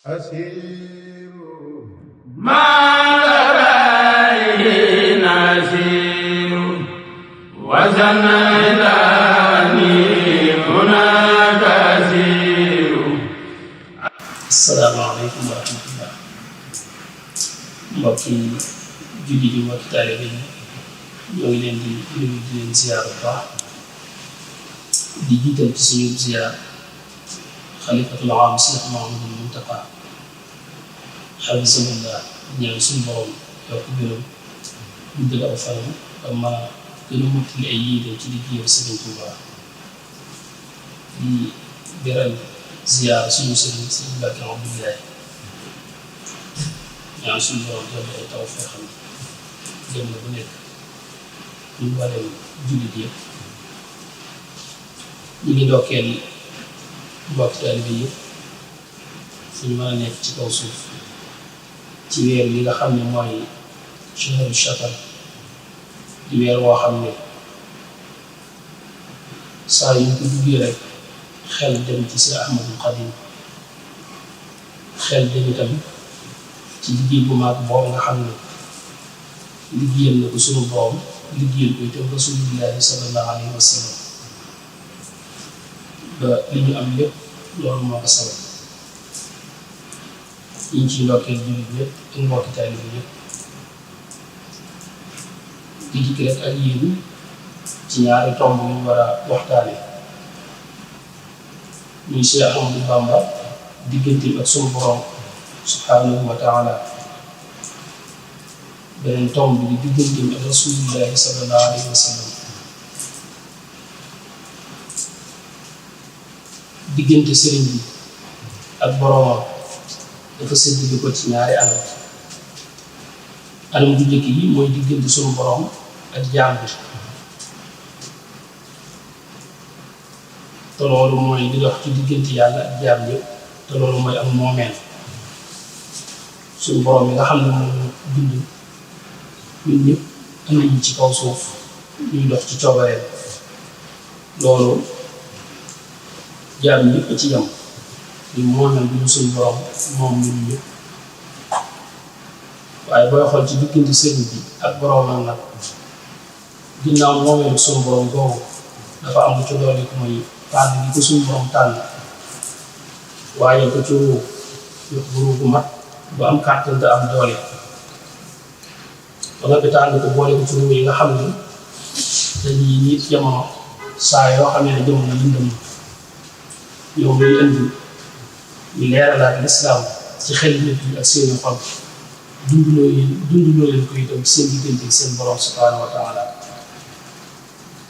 أسير ما لرأي نسير وزنيلاني هناك أسير. السلام عليكم ورحمة الله. mbokki julli di mbokki taalibe yi ñoo ngi leen di nuyu di leen ziar bu baax di jiital ci suñu ziar xalifatul aam Cheikh Mouhamadul Muntaqa xafisahullah ñaan suñu borom yokk gënam guddal aw fanam ba ma gën a mottali ay yéene ci liggéeyal Sëriñ Tuubaa di beral ziar suñu sëriñ Sëriñ Mbàkke Abdoulaye ñaan suñu borom jox ay taw fee xam jëm na bu nekk ñu waree jullit yëpp ñu ngi ndokkeel mbokki taalibe yëpp fu ñu mën a nekk ci kaw suuf ci weer yi nga xam ne mooy shahru Shafar di weer woo xam ne saa yu ñu ko duggee rek xel dem ci si Ahmadul Xadim xel dem itam ci liggéey bu mag boobu nga xam ne liggéeyal na ko sunu borom liggéeyal ko itam rasulillahi sallallahu alayhi wa sallam ba li ñu am lépp loolu moo ko sabab ñu ngi ciy ndokkeel jullit ñëpp ak mbokki taalibe yëpp di dikk rek ak yéen ci ñaari tomb yu ñu war a waxtaane muy Cheikh Ahmadou Bamba diggante ak sunu borom subhanahu wa taala beneen tomb bi di digganteem ak rasulillahi sallallahu alayhi wa sallam diggante sëriñ bi ak boroomam dafa séddale ko ci ñaari anam bu njëkk yi mooy diggante sunu boroom ak jaam bi te loolu mooy di dox ci diggante yàlla ak jaam yëpp te loolu mooy am moomeel suñu borom yi nga xam ne moom bind ñun ñëpp am nañu ci kaw suuf ñuy dox ci coobareem loolu jaam ñëpp a ci yam ñu moomeel bi ñu suñu borom moom ñun ñëpp waaye booy xool ci diggante sëriñ bi ak boromam nag ginnaaw moomeel suñu borom googu dafa am lu ci doole ko mooy tànn gi ko suñu borom tànn waaye ko ci ruux yëpp bu ruugu mat bu am kàttan te am doole ba nga tànn ko boole ko ci ruux yi nga xam ne dañuy nit jamono saa yoo xam ne jamono lëndëm yow muy indi ñu leeralaat lislaam ci xel nit ñi ak seeni xol dunduloo leen ko itam seen diggante seen borom subhanahu wa taala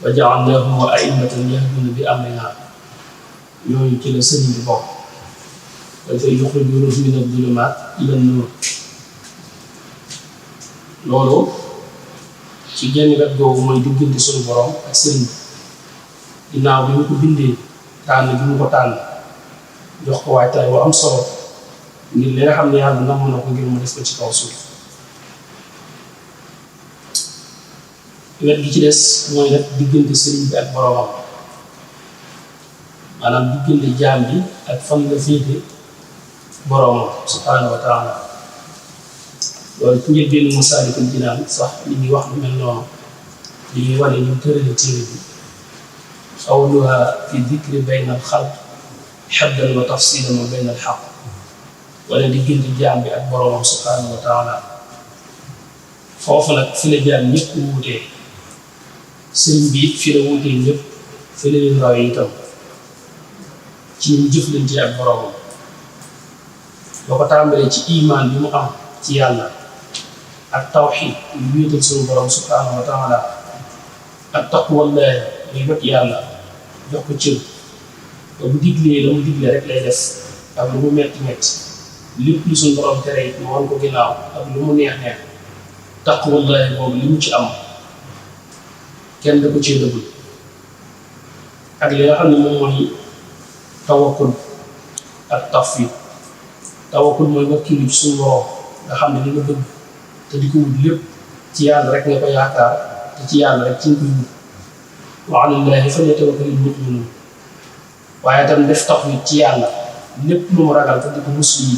wa ja'alnaahum a'immatan yahduuna bi amrinaa ñooñu ci la sëriñ bi bokk dafay yuxrijuunahum mina zulumaat ila nuur loolu ci genn wet googu mooy diggante suñu borom ak sëriñ bi ginnaaw bi ñu ko bindee tànn bi mu ko tànn jox ko waajtaay bu am solo ngir li nga xam ne yàlla namm na ko ngir mu def ko ci kaw suuf wet gi ci des mooy nag diggante sëriñ bi ak boromam maanaam diggante jaam bi ak fan la féete boromam subhanahu wa taala loolu ci njëlbéenu Masaalikul Jinaan sax li ñuy wax lu mel noonu li ñuy wane ñu tërale téere bi xawluha fi dikri bayna al xalq xabdan wa tafsilan wa bayna al xaq wala diggante jaam bi ak boromam subhanahu wa taala foofu nag fi la jaam ñëpp wuutee sëriñ bi it fi la wuutee ñëpp fi la leen rawee itam ci ñu jëflante ak boromam boo ko tàmbalee ci imaan bi mu am ci yàlla ak tawxiid yu wéetal suñu borom subhanahu wa taala ak taqwallahi muy wet yàlla jox ko cër ba bu diglee la mu diglee rek lay def ak lu mu metti metti lépp lu suñu borom tere it mu wan ko ginnaaw ak lu mu neex neex taqwallahi boobu li mu ci am kenn da ko cee dëggul ak li nga xam ne moom mooy tawakkul ak tawfiq tawakkul mooy wakkilu ci suñu borom nga xam ne li nga bëgg te di ko wut lépp ci yàlla rek nga ko yaakaar te ci yàlla rek ci nga koy wut wa ala llaahi falyatawakkalil mu'minuun waaye tam def tawfiq ci yàlla lépp lu mu ragal te di ko muslu yi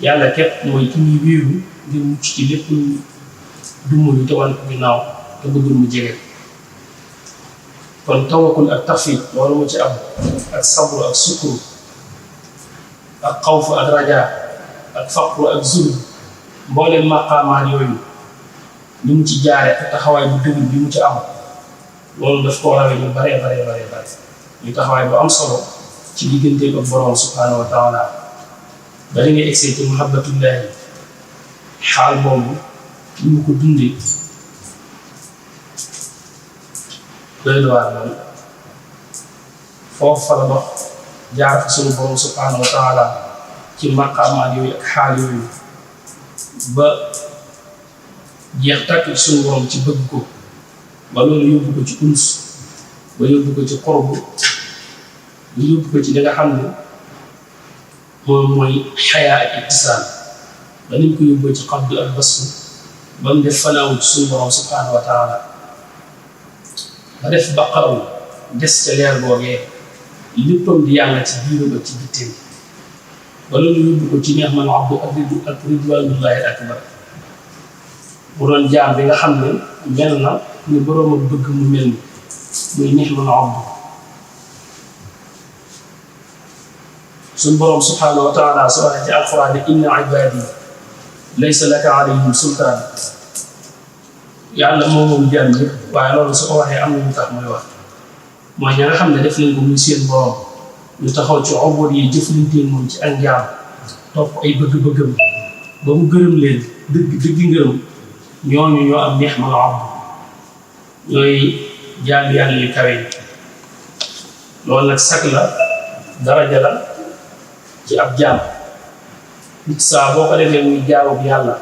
yàlla képp mooy ki ñuy wéeru ngir mucc ci lépp du mu te wan ko ginnaaw te bëggul mu jege. kon tawakkul ak tawfiq loolu mu ci am ak sabru ak sukuru ak xawfu ak rajaa ak faqru ak zulm mbooleem maqaamaat yooyu ni mu ci jaare ak taxawaay bu dëgg bi mu ci am loolu daf koo rawee ñu bare ñu taxawaay bu am solo ci digganteem ak borom subhaanahu wa taala bari nga egsee ci muhabbatullahi xaal boobu ni mu ko dundee doy na waar loolu foofu fa la dox jaar fa suñu borom subhaanahu wa taala ci maqaamaat yooyu ak xaal yooyu ba jeex tàkk ci suñu borom ci bëgg ko ba loolu yóbbu ko ci uns ba yóbbu ko ci xorbu ba yóbbu ko ci li nga xam ne moom mooy xayaa ak ittisaan ba niñ ko yóbboo ci xabdu ak basu ba mu def fanaawu ci suñu borom subhaanahu wa taala ba def baqaru des ca leer googee léppam di yàlla ci biiram ak ci bitteem ba loolu yóbbu ko ci neex man abdu ak ridwanullahi akbar mu doon jaam bi nga xam ne mel na ñu boroom ak bëgg mu mel ni muy neex man abdu suñ boroom subhaanahu wa taala soo waxee ci alquran ne inna ibadi laysa laka alayhim sultaan yàlla moom jaam yëpp waaye loolu su ko waxee am na ñu tax muy wax mooy ña nga xam ne def nañ ko muy seen borom ñu taxaw ci obot yi jëflanteen moom ci ak njaam topp ay bëgg-bëggam ba mu gërëm leen dëgg ngërëm ñooñu ñoo am neex ma abd ñooy jaam yàlla yu kawe yi loolu nag sag la daraja la ci ab jaam nit saa boo ko defee muy jaamu bi yàlla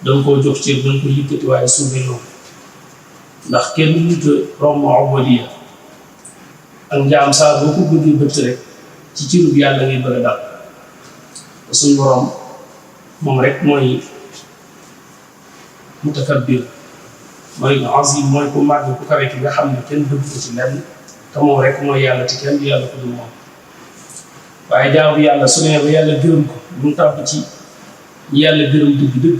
danga koo jox cër danga ko yëkkati waaye suufee loolu ndax kenn nit romb ubudiyya ak njaam saa boo ko bëggee bëtt rek ci cërub yàlla ngay bëgg a dal te suñu borom moom rek mooy mutakabbir mooy azim mooy ku màgg ku kawe ki nga xam ne kenn bëgg ko ci lenn te moom rek mooy yàlla te kenn du yàlla ko dul moom waaye jaamu yàlla su nee ba yàlla gërëm ko bu mu tàbb ci ñi yàlla gërëm dëgg-dëgg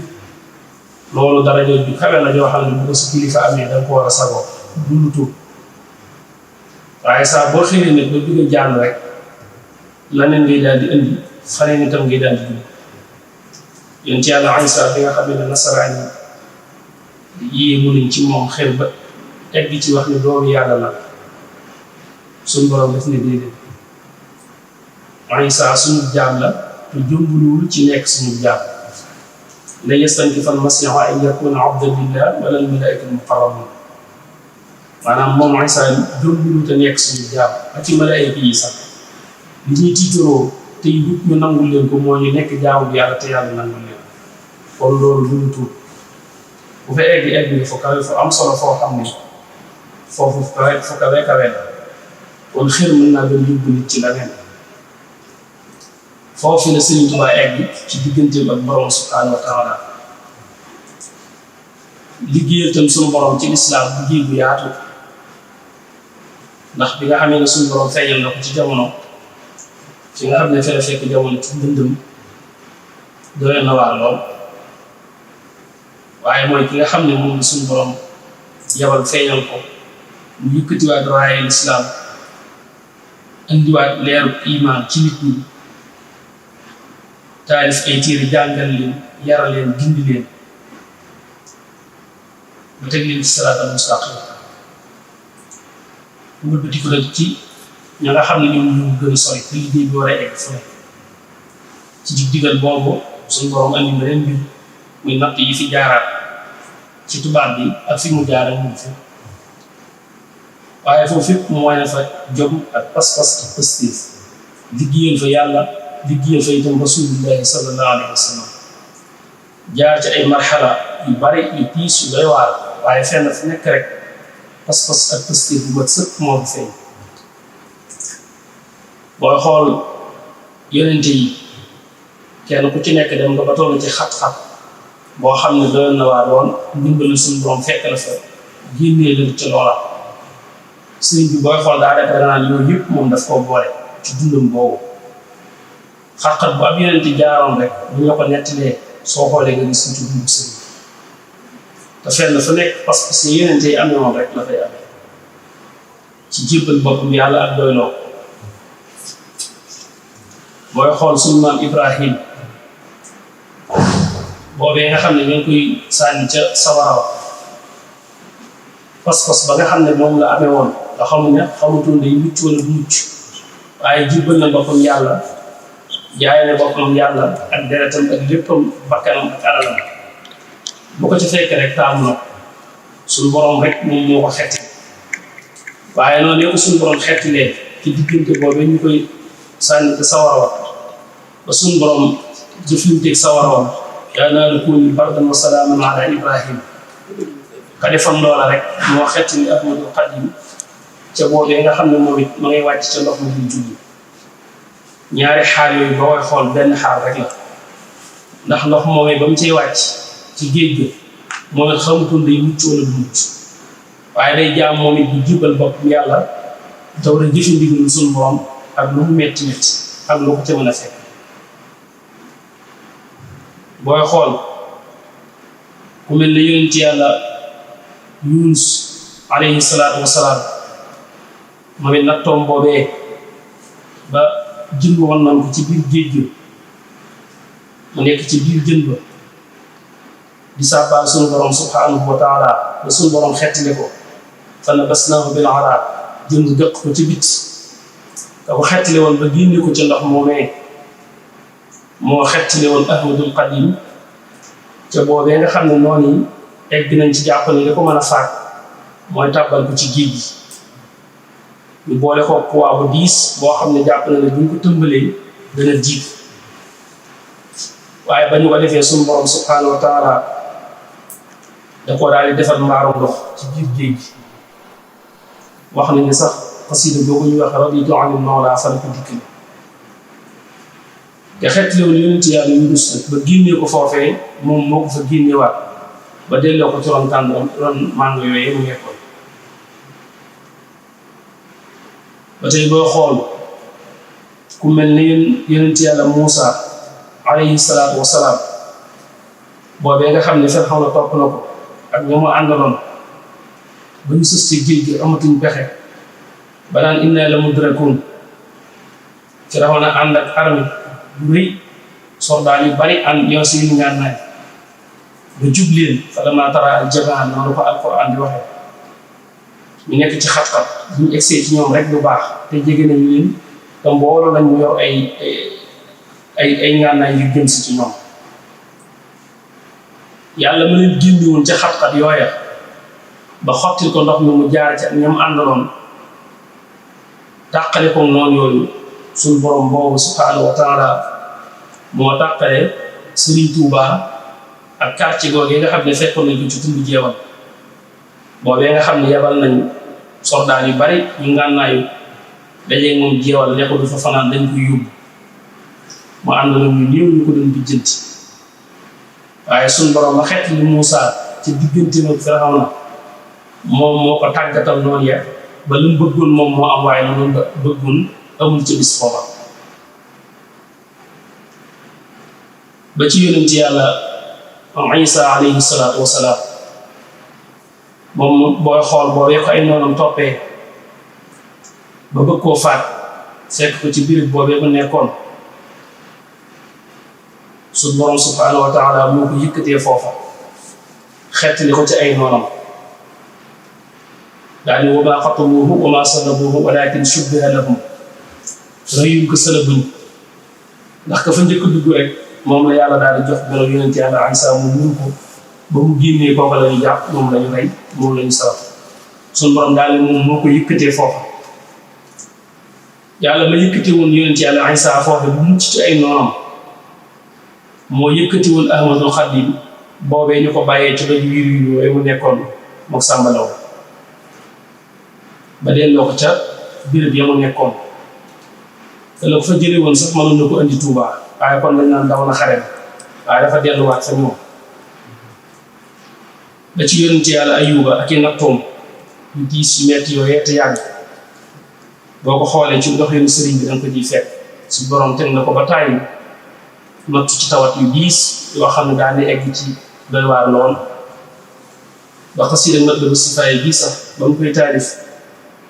loolu daraja ju kawe la joo xam ne bu ko sa kilifa amee da nga ko war a sagoo dund tuub waaye saa boo xëyee nag ba bëgg a jàng rek laneen ngay daal di indi faneen itam ngay daal di dund yéen ci yàlla Isa bi nga xam ne nasaraan yi yéemu nañ ci moom xel ba egg ci wax ne doomu yàlla la suñu borom def ne déedéet Isa suñu jaam la te jëmbuluwul ci nekk suñu jaam la yastankifa al-masiihu an yakuuna abdan lillah wala al-malaa'ikatu al-muqarrabuun maanaam moom Isa jëmbuluwul te nekk suñu jaam ak ci malaayika yi sax li ñuy tiitaroo te it ñu nangul leen ko moo ñu nekk jaamu bi yàlla te yàlla nangul leen kon loolu lu ñu tuut bu fa egg nga fa kawe fa am solo foo xam ne foofu kawe la kon xel mën naa doon yóbbu nit ci leneen foofu la Sëriñ Tuubaa egg ci digganteem ak borom subhaanahu wa taala liggéeyal tam suñu borom ci lislaam liggéey bu yaatu ndax bi nga xamee ne suñu borom feeñal na ko ci jamono ci nga xam ne fi la fekk jamono ci ndëndëm doy na waar lool waaye mooy ki nga xam ne moom suñu borom yabal feeñal ko mu yëkkatiwaat raaye lislaam indiwaat leeru iman ci nit ñi taalif ay téere jàngal leen yaral leen gindi leen ba teg leen ci siraatal mustaqim mu bëti ko nag ci ña nga xam ne ñoom ñu gën a sori te liggéey bi war a egg fu ne ci dig digal boobu suñu borom andi na leen mbir muy natt yi fi jaaraat ci tubaab bi ak fi mu jaara mu fi waaye foofu fépp mu wane fa jom ak pas-pas ak positif liggéeyal fa yàlla liggéeyal fa itam rasulullahi sallallahu alayhi wa sallam jaar ci ay marxala yu bari yu tiis yu doy waar waaye fenn fu nekk rek pas-pas ak positif bu mat sëkk moo fi feeñ booy xool yonente yi kenn ku ci nekk dem nga ba toll ci xat-xat boo xam ne doyoon na waa doon ndimbalu suñu borom fekk la fa génnee leen ci loola sëriñ bi booy xool daa def naan yooyu yëpp moom daf koo boole ci dundam boobu xat-xat bu ab yonent jaaroon rek bu ñu ko nettalee soo xoolee nga gis ci dugub sëriñ te fenn fu nekk parce que si yonent yi amee woon rek la fay amee ci jébbal boppam yàlla ak doyloo booy xool suñu maam Ibrahim boobee nga xam ne ñu ngi koy sànni ca sawara pas-pas ba nga xam ne moom la amee woon nga xamutoon day mucc wala du mucc waaye jébbal na boppam yàlla jaay na boppam yàlla ak deretam ak léppam bakkanam ak alalam bu ko ci fekk rek taamu na suñu borom rek moom moo ko xetti waaye noonu yow suñu borom xettilee ci diggante boobu ñu koy sànni te sawara ba suñu borom jëflanteeg sawara wa yaa naaru kuuni bardan wa salaaman ala Ibrahim ka defam loola rek moo xetti ni Ahmadul Xadim ca boobee nga xam ne moom it ma ngay wàcc ca ndox mi di julli ñaari xaal yooyu ba koy xool benn xaal rek la ndax ndox moomee ba mu cay wàcc ci géej ga moom it xamutoon day mucc wala du mucc waaye day jaam moom it di jibal boppam yàlla te war a jëfe ndigal suñu borom ak lu mu metti metti ak lu ko ca mën a fekk booy xool ku mel ne yonent yàlla Yunus alayhi salaatu wasalaam moom it nattoom boobee ba jën woon nañ ko ci biir géej gi mu nekk ci biir jën ba di sàbbaal suñu borom subhanahu wa taala ba suñu borom xettile ko fa nabasnaahu bil araa jën gëq ko ci bit da ko xettile woon ba génne ko ca ndox moomee moo xettile woon Ahmadul Xadim ca boobee nga xam ne noonu yi egg nañ ci jàpp ne li ko mën a faat mooy tàbbal ko ci géej gi ñu boole ko poids bu diis boo xam ne jàpp na ne bu ñu ko tëmbalee dana jiit waaye ba ñu ko defee suñu borom subhanahu wa taala da koo daal di defal mbaaru ndox ci biir géej gi wax nañ ne sax xasida boobu ñuy wax raditu anil mawla fan ko dikk te xeet loolu yonent yàlla Yunus ba génnee ko foofee moom moo ko fa génneewaat ba delloo ko ci ron tànn ron mango yooyu mu nekkoon ba tey boo xool ku mel ne yonent yàlla Muusa alayhi salaatu wasalaam boobee nga xam ne Firawna topp na ko ak ñoo ma àndaloon ba ñu sës ci géej gi amatuñ pexe ba naan inna la mudrakuun Firawna ànd ak armée bu rëy soldat yu bari ànd yow si ngànnaay ba jub leen fa lammaa taraa al-jam'aan noonu ko alquran di waxee ñu nekk ci xat-xat bu ñu egsee ci ñoom rek lu baax te jege nañu leen te mbooloo lañ mu yor ay ngànnaay yu gën si ci ñoom yàlla ma leen génne woon ca xat-xat yooya ba xottil ko ndox mi mu jaar ci ak ñoom àndaloon tàqale ko noonu yooyu suñu borom boobu subhanahu wa taala moo tàqale Serigne Touba ak quartier googu yi nga xam ne fekkoon nañ ko ci tund jeewal boobee nga xam ne yabal nañ soldat yu bari ñu ngànnaayu dajeeg moom jeewal ne ko du fa fanaan dañ koy yóbbu mu ànd na ñu néew ñu ko doon bijjanti waaye suñu borom ma xet li Muusa ci diggante nag Firawna moom moo ko tàggatal noonu ya ba lu mu bëggoon moom moo am waaye lu mu bëggoon amul ci bis foofa ba ci yonent yàlla Isa alayhi salaatu wasalaam moom booy xool boobee ko ay noonam toppee ba bëgg koo faat fekk ko ci biir boobee mu nekkoon su borom subhanahu wa taala moo ko yëkkatee foofa xettali ko ci ay noonam daal ni wa maa qataluuhu wa maa salabuuhu walaakin shubbiha lahum rëyuñ ko sëlabuñ ndax ka fa njëkk dugg rek moom la yàlla daal di jox melo yonent yàlla Isa mu mun ko ba mu génnee kooka la ñu jàpp moom la ñu rey moom la ñu salaf suñu borom daal ni moom moo ko yëkkatee foofa yàlla ma yëkkatee woon yonent yàlla Isa foofa bu mucc ci ay noonam moo yëkkati woon Ahmadul Xadim boobee ñu ko bàyyee ci doj wiir wiir mu nekkoon mook sàmbalaw ba delloo ko ca béréb ya mu nekkoon te la ko fa jëlee woon sax mënoon na ko andi Touba waaye kon lañ naan daw na xare waaye dafa delluwaat fa ñoom ba ci yonent yàlla Ayuba ak i nattoom yu diis yu metti yooyu te yàgg boo ko xoolee ci ndoxinu sëriñ bi danga ko ciy fekk su borom teg na ko ba tàyyi nattu ci tawat yu diis yoo xam ne daan di egg ci doy waar lool ba xasida Matlabu Sifaay bii sax ba mu koy taalif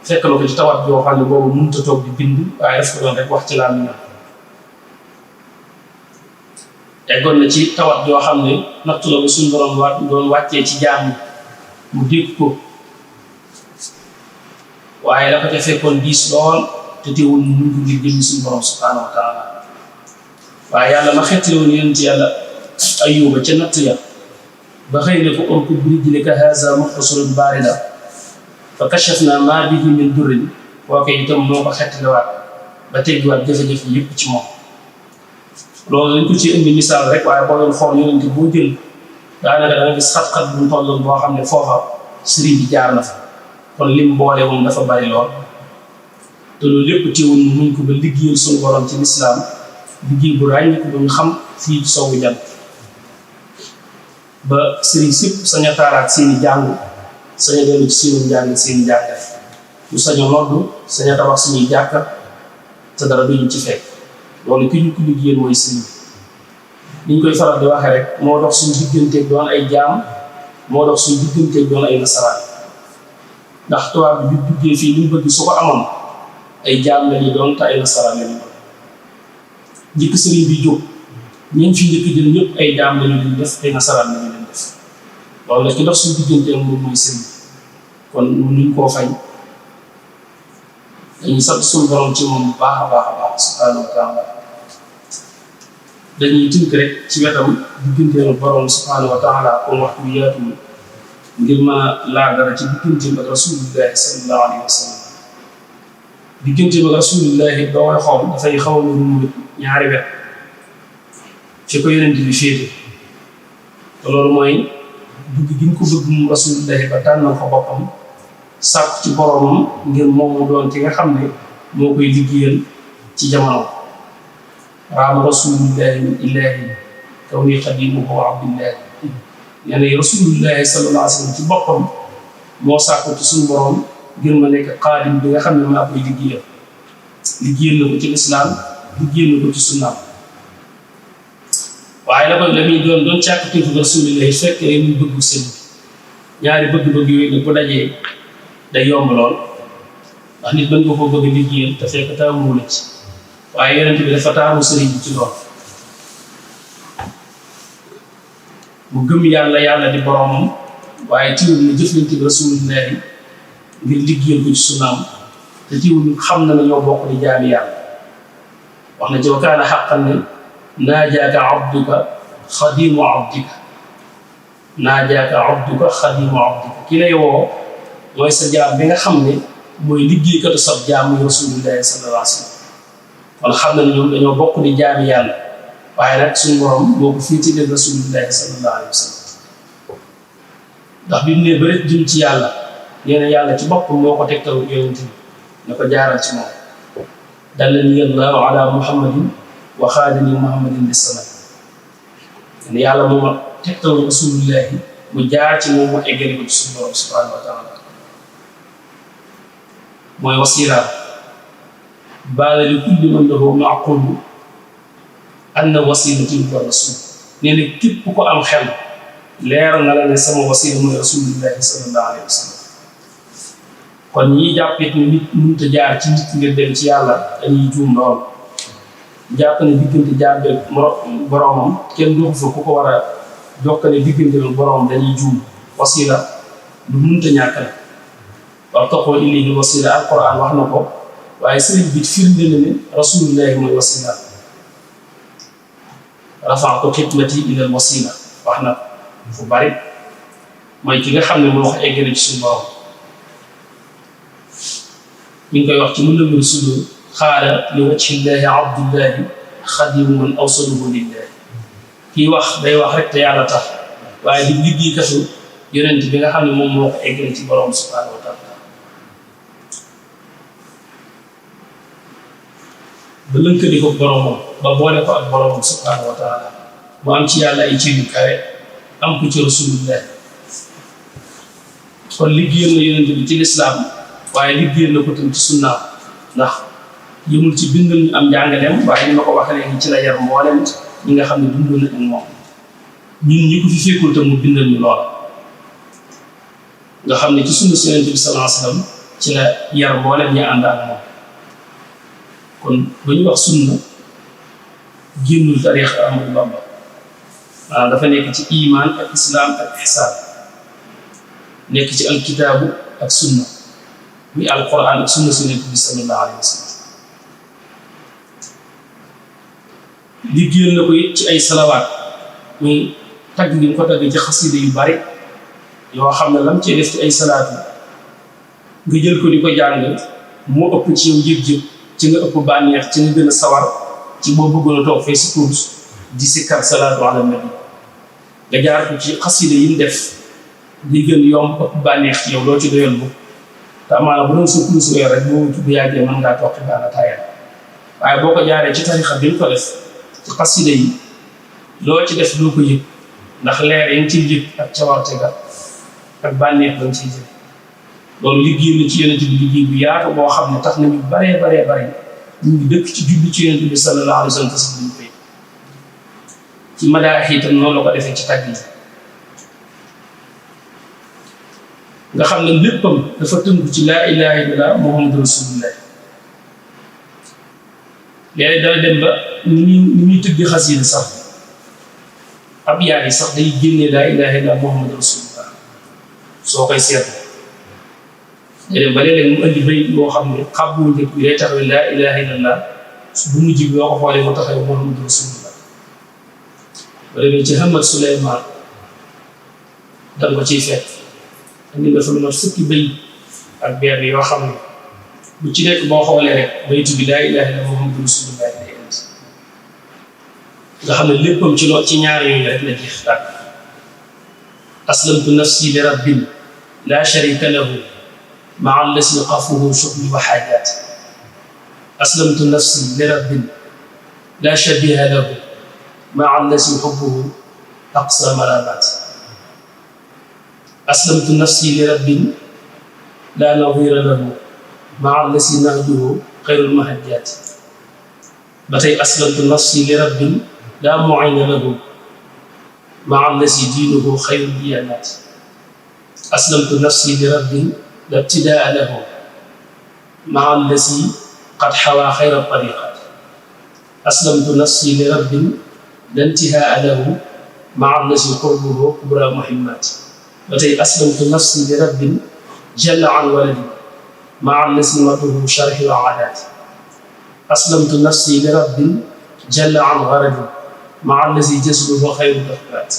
fekk na ko ci tawat yoo xam ne boobu mënut a toog di bind waaye daf ko doon rek wax ci laa na eggoon na ci tawat yoo xam ne nattu la ba suñu borom doon wàccee ci jaam mu dégg ko waaye la ko ca fekkoon diis lool te teewul mu mun ko ngir jëmmi suñu borom subhaanahu wa taala waaye yàlla ma xettali woon yonent yàlla Ayyuba ca natt ya ba xëy ne ko urkud bi rijlika haazaa muxtasalun baarida fa kashafnaa maa bihi min durrin kooke itam moo ko xettaliwaat ba teggiwaat jafe-jafe yëpp ci moom loolu dañ ko ci indi misaal rek waaye boo doon xool yonent boo jël daanaka da nga gis xat-xat bu mu tolloon boo xam ne foofa sëriñ bi jaar na fa kon lim boole moom dafa bari lool te loolu lépp teewul muñ ko ba liggéeyal suñu borom ci lislaam liggéey bu ràññi ko ba ñu xam fii ci soowu jant ba sëriñ sëpp sañ a taaraat seeni jàngu sañ a dellu ci seeni njàng seeni jàkka ñu sañ a noddu sañ a tabax suñuy jàkka te dara duñu ci fekk loolu ki ñu ko liggéeyal mooy sëriñ bi ñu koy faral di waxee rek moo dox suñu digganteeg doon ay jaam moo dox suñu digganteeg doon ay nasaraan ndax tubaab bi bu duggee fii li mu bëgg su ko amoon ay jaam lañu doon te ay nasaraan lañu doon njëkk sëriñ bi jóg ñeen fi njëkk jël ñëpp ay jaam lañu leen def ay nasaraan lañu leen def loolu la ki dox suñu digganteeg moom mooy sëriñ kon mënuñ koo fay dañuy sant suñu borom ci moom bu baax a baax a baax subhaanahu wa taala dañuy tënk rek ci wetam digganteelu borom subhaanahu wa taala comme waxtu bi yaatu ngir mën a laal dara ci digganteem ak rasulillahi sallallahu alayhi wa sallam digganteem ak rasulillahi ba koy xool dafay xaw a nuru ñaari wet fi ko yonent bi féete te loolu mooy bëgg gi ñu ko bëgg mu rasulillahi ba tànnal ko boppam sàkk ci boromam ngir moom mu doon ci nga xam ne moo koy liggéeyal ci jamono raama rasulillahi min ilahi kaw ni xadimuhu wa abdillahi nee na rasulillahi sallallahu alayhi wa sallam ci boppam moo sàkku ci suñu borom ngir ma nekk xaadim bi nga xam ne maa koy liggéeyal na ko ci lislaam liggéeyal na ko ci sunnaam waaye la koy la muy doon càkkatéefu rasulillahi fekk rek muy bëggu sëñ ñaari bëgg-bëgg yooyu nag bu dajee day yomb lool ndax nit mën nga koo bëgg liggéeyal te fekk taamu la ci waaye yonent bi dafa taamu sëriñ bi ci lool mu gëm yàlla di boromam waaye tiwul na jëflante bi rasulillahi ngir liggéeyal ko ci sunnaam te tiwul xam na ne ñoo bokk di jaami yàlla wax na ci wa kaana haqqan ne naajaaka abduka xadimu abdika ki lay woo mooy sa jaam bi nga xam ne mooy liggéeykatu sab jaam muy rasulillahi sallallahu alayhi wa sallam kon xam na ne ñoom dañoo bokk di jaami yàlla waaye nag suñu borom moo ko fii ci leen rasulillahi sallallahu alayhi wa sallam ndax bi mu ne bëri jëm ci yàlla nee na yàlla ci boppam moo ko tegtal yonent bi na ko jaaral ci moom dallani allahu ala muhammadin wa xaadani muhammadin bis salam ne yàlla moo ma tegtal rasulillahi mu jaar ci moom mu eggale ko ci suñu borom subhanahu wa taala mooy wasila baala li kulli man lahu maqulu anna wasilati wa rasul nee na képp ko am xel leer na la ne sama wasila mooy rasulillahi sallallahu alayhi wa sallam kon ñi jàppit ne nit mënut a jaar ci nit ngir dem ci yàlla dañuy juum lool jàpp ne diggante jàmbe boromam kenn doxu fa ku ko war a jokkale diggante ak boromam dañuy juum wasila lu mënut a ñàkk la wabtaqu ilayhi wasila alquran wax na ko waaye sëriñ bi firnde na ne rasulillahi mooy wasila rafa'tu xidmati ila al wasila wax na fu bari mooy ki nga xam ne moo wax eggale ci suñu borom mi ngi koy wax ci mun nawiru sudur xaala li wajhillahi abdullahi xadimu man awsaluhu lillahi kii wax day wax rek te yàlla tax waaye di liggéeykatu yonent bi nga xam ne moom moo ko eggale ci borom subhanahu wa taala ba lënkali ko boromam ba boole ko ak boromam subhanahu wa taala mu am ci yàlla ay cër yu kawe am ko ci rasulullah kon liggéeyal na yonent bi ci lislaam waaye liggéeyal na ko tam ci sunnaam ndax yëmul ci bindal ñu am njàngaleem waaye ni ma ko waxee léegi ci la yar mboolem ñi nga xam ne dundoon na ak moom ñun ñi ko fi fekkul te mu bindal ñu loola nga xam ne ci sunna Yonent bi sallallahu alayhi wasallam ci la yar mboolem ñi ànd ak moom kon ba ñu wax sunna génnul tariix Ahmadu Bamba maanaam dafa nekk ci iman ak islam ak ihsaan nekk ci alkitaabu ak sunna muy alquran ak sunna Yonent bi sallallahu alayhi wasallam liggéeyal na ko it ci ay salawaat muy tagg gi ko tagg ci xasida yu bari yoo xam ne lam cee def ci ay salaatu nga jël ko di ko jàng moo ëpp ci yow yëg-yëg ci nga ëpp bànneex ci nga gën a sawar ci boo bëggoon a toog fay si course di sikkar salaatu ala nabi nga jaar ko ci xasida yi mu def di gën yomb ëpp bànneex ci yow doo ci doyal bu te amaana bu doon sa course weer rek boo tudd yàggee mën ngaa toog daana tayal waaye boo ko jaaree ci tarixa bi mu ko def ci xasida yi loo ci def loo ko yëg ndax leer yi nga ciy yëg ak cawarte ga ak bànneex ba nga ciy jël loolu liggéey na ci Yonent bi liggéey bu yaatu boo xam ne tax nañu baree ñu ngi dëkk ci julli ci Yonent bi sallallahu alayhi wa sallam tas biñu koy ci madaax itam noonu la ko defee ci tàgg yi nga xam ne léppam dafa tënku ci laa ilaha illallah muhammadu rasulullah léegi dana dem ba ni muy tëgg xasida sax ab yaar yi sax day génne laa ilaha illallah muhammadu rasulullah soo koy seetlu day dem ba léeg-léeg mu indi bay boo xam ne xàbbu njëkk bi day taxaw laa ilaha illallah bu mujj bi boo ko xoolee mu taxaw muhammadu rasulullah ba demee ci Hamad Suleymaan danga ko ciy fekk andi dafa lu mat fukki bay ak benn yoo xam ne bu ci nekk boo xoolee rek baytu bi laa ilaha illallah muhammadu rasulullah day indi nga xam ne léppam ci lool ci ñaar yooyu rek la jeex tàkk aslamtu nafsi li rabbin la sharika lahu maa allasi qafuhu shughli wa xaajaati aslamtu nafsi li rabbin la shabiha lahu maa allasi xubbuhu aqsa maraamaati aslamtu nafsi li rabbin la nadira lahu maa allasi nahjuhu xayrul mahajjaati ba tey aslamtu nafsi li rabbin la mu'ina lahu maa allasi diinuhu xayrul diyaanaati aslamtu nafsi li rabbin la ibtidaa lahu maa allasi qad xawaa xayra tariqaati aslamtu nafsi li rabbin la intihaa lahu maa allasi qurbuhu kubra muhimmaati ba tey aslamtu nafsi li rabbin jalla an waladi maa allasi matuhu sharhi wa aadaati aslamtu nafsi li rabbin jalla an gharadi maa allasi jasluhu xayru dafqaati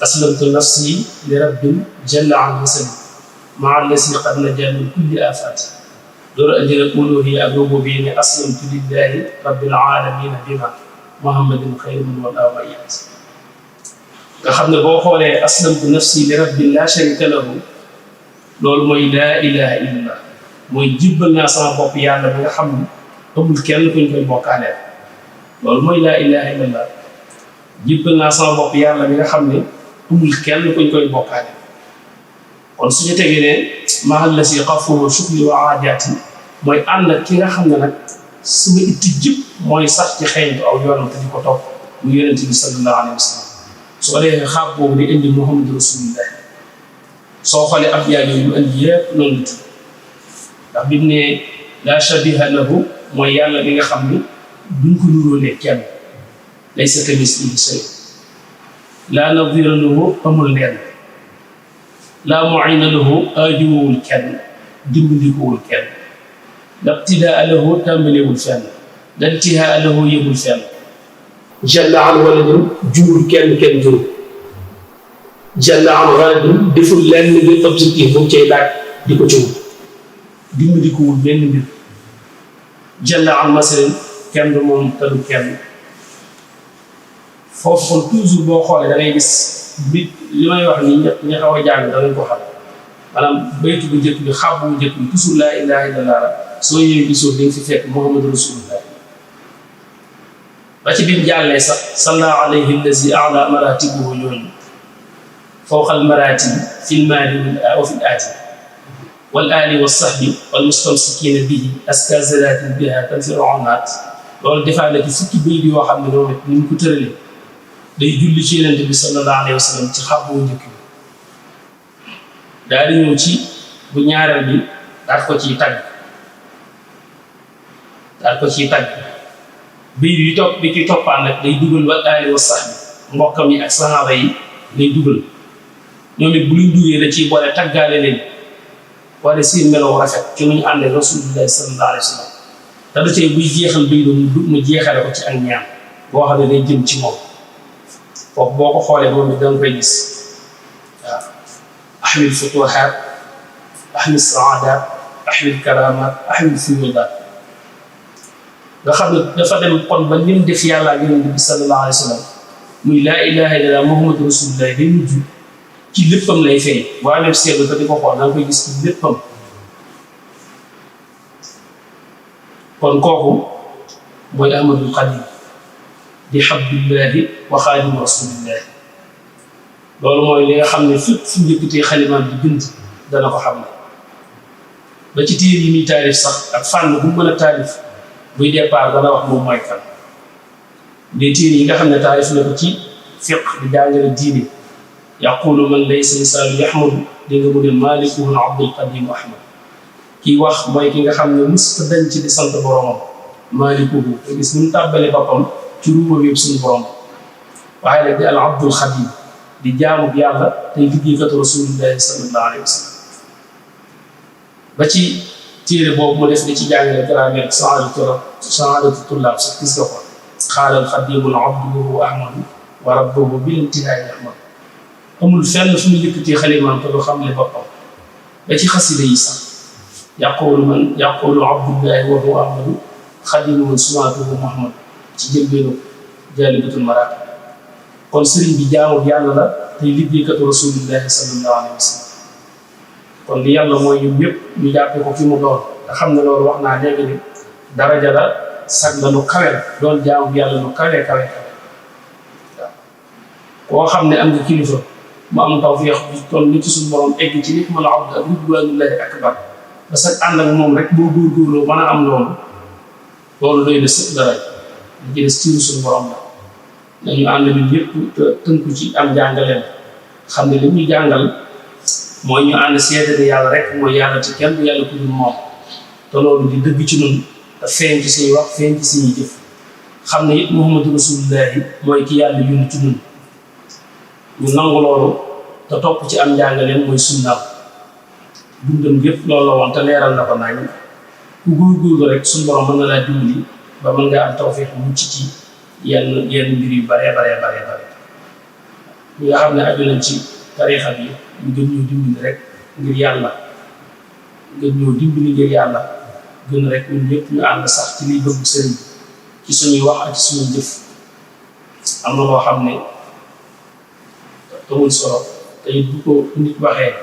aslamtu nafsi li rabbin jalla an wasali maa allasi qad najaa min kulli aafaati loolu andi nag uluhiyya ak rububiyya ne aslamtu lillahi rabbil aalamiina bima muhammadin xayru man walaa wayaat nga xam ne boo xoolee aslamtu nafsi li rabbin laa sharika lahu loolu mooy laa ilaha illallah mooy jibbal naa sama bopp yàlla bi nga xam ne amul kenn kuñ koy bokkaaleel loolu mooy laa ilaha illallah jibbal naa sama bopp yàlla bi nga xam ne amul kenn kuñ koy bokkaale kon suñu tegee ne mahal la si xafuhu shukli wa aajaati mooy ànd ak ki nga xam ne nag sama itti jëpp mooy sax ci xeeñtu aw yoonam te di ko topp mu yonent bi sallallahu alayhi wa sallam su ko defee xaab boobu di indi muhammadu rasulullah soo xoolee ab yaa yooyu mu indi yëpp noonu la tudd ndax bi mu ne laa shabiha lahu mooy yàlla bi nga xam ne duñ ko nuróolee kenn laysa kamislihi shay laa nadira lahu amul lenn laa mu'ina lahu aajuwul kenn dimbandikuwul kenn la ibtidaa lahu tàmbalewul fenn la intihaa lahu yëgul fenn jalla an waladin jurul kenn jurul jalla an waladin deful lenn ngir objectif bu cay laaj di ko ci wut dimbandikuwul benn mbir jalla an masalin kenn du moom te du kenn foofu kon toujours boo xoolee da ngay gis bi li may wax nii ñëpp ñi xaw a jàng danañ ko xam maanaam baytu bu njëkk bi xab bu njëkk bi toujours laa ilaha illallah soo ñëwee gisoo di nga fi fekk muhammadu rasulullah ba ci biir jàllee sax salla alayhi allazi a'la maratibuhu yooyu fawqa al maratib fil maali wa fil aati wal aali wa sahbi wal mustamsikina bihi aska zalatin biha tanfiru onnaat loolu defaa na ci fukki bayit yoo xam ne moom it ni mu ko tëralee day julli ci Yonent bi sallallahu alayhi wa sallam ci xab bu njëkk bi daal di ñëw ci bu ñaareel bi daal ko ciy tagg bayit yi topp bi ci toppaan nag day dugal wal aali wa sahbi mbokkam yi ak sahaaba yi lay dugal ñoom it bu luñ duggee da ciy boole taggaale leen wala seen melaw rafet ci nu ñu àndee Rasulullahi sallallahu alayhi wa sallam te da cay buy jeexal bayit mu jeexale ko ci ak ñaan boo xam ne day jëm ci moom foofu boo ko xoolee moom it danga koy gis waaw ahmil futuhaat ahmil saadaat ahmil karamaat ahmil fuyudaat nga xam ne dafa dem kon ba lim def yàlla ak Yonent bi sallallahu alayhi wa sallam muy laa ilaha illallah muhammadu rasulullah day mujj ci léppam lay feeñ boo amee seetlu te di ko xool da nga koy gis ci léppam kon kooku mooy ahmadul xadim di habdullahi wa xaadimu rasulillahi loolu mooy li nga xam ne fépp fu njëkkatee xalimaam di bind dana ko xam ne ba ci téere yi muy taarif sax ak fànn bu mën a taarif buy départ dana wax moom mooy kan des téere yi nga xam ne taarif na ko ci fiq di jàngale diine yaqulu man laysa lisaalu yaxmadu di nga mu ne malikuhu abdul qadim ahmad kii wax mooy ki nga xam ne musta dañ ci di sant boromam malikuhu te gis ni mu tàbbale boppam ci ruuma yëpp suñu borom waaye nag di al abdul xadim di jaamu yàlla tey liggéeykatu rasulillahi sallallahu alayhi wa sallam ba ci téere boobu mu def di ci jàngale grammaire saadatu tullaab sax gis nga ko xaalal xadimul abduhu ahmadu wa rabbuhu bil intihaai ahmad amul fenn fu mu yëkkatee xalimaam te du xamle boppam ba ci xasida yi sax yaqulu abdullahi wa huwa ahmadu xadimu sumaatuhu muhammad ci jëlbeenu jaalibatul maraaqib kon sëriñ bi jaamu yàlla la tey liggéeykatu rasulillahi sallallahu alayhi wa sallam kon li yàlla mooy ñun ñëpp ñu jàppee ko fi mu doon nga xam ne loolu wax naa léegi ni daraja la sag la lu kawe la doon jaamu yàlla lu kawe waaw koo xam ne am nga kilifa mu am tawfiix bi toll ni ci suñu borom egg ci nit ma la abd ak ridwanullahi akbar ba sag ànd ak moom rek boo góorgóorloo mën a am loolu doy na sëpp dara li ci des ciiru suñu borom la nañu ànd ñun ñëpp tënku ci am jàngaleen xam ne li ñuy jàngal mooy ñu ànd seede ne yàlla rek mooy yàlla te kenn du yàlla ku dul moom te loolu di dëgg ci ñun te feeñ ci suñuy wax feeñ ci suñuy jëf xam ne it muhammadu rasulullahi mooy ki yàlla yónni ci ñun ñu nangu loolu te topp ci am njàngaleen mooy sunnaam dundam gépp loolu la woon te leeral na ko nañ ku góorgóorlu rek suñu borom mën na laa dimbali ba mën nga am tawfiix mucc ci yenn mbir yu bare ñi nga xam ne aju nañ ci tariixa bi ñu gën ñoo dimbali rek ngir yàlla gën rek ñun ñëpp ñu ànd sax ci liy bëgg sëriñ ci suñuy wax ak ci suñuy jëf am na loo xam ne amul solo te it bu ko nit waxee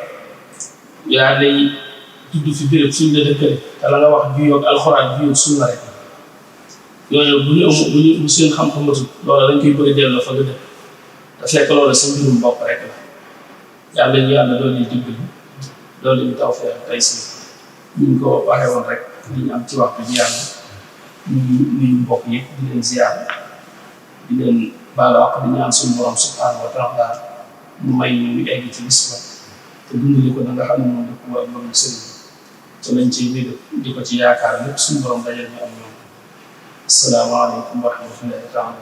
yaa lay tudd fi béréb suñ la dëkkale te la nga wax juyoog alxuraan juyoog sunna rek yooyu bu seen xam-xam matul loola dañ koy bëgg a delloo fa nga dëkk te fekk loola sa mbirum bopp rek la yàlla ñu doon ñu dimbali loolu ñu tawfeex tey si ñu ko waxee woon rek li ñu am ci waxtu bi yàlla ñu mbokk yi di leen ziar di leen baalu àq di ñaan suñu borom subhanahu wa taala mu may ñu egg ci bis ba te dundali ko da nga xam ne moom dëkk bu ak borom sëriñ te lañ ci wéy di ko ci yaakaar lépp suñu borom dajal ñu am ñoom asalaamaaleykum wa rahmatullahi taala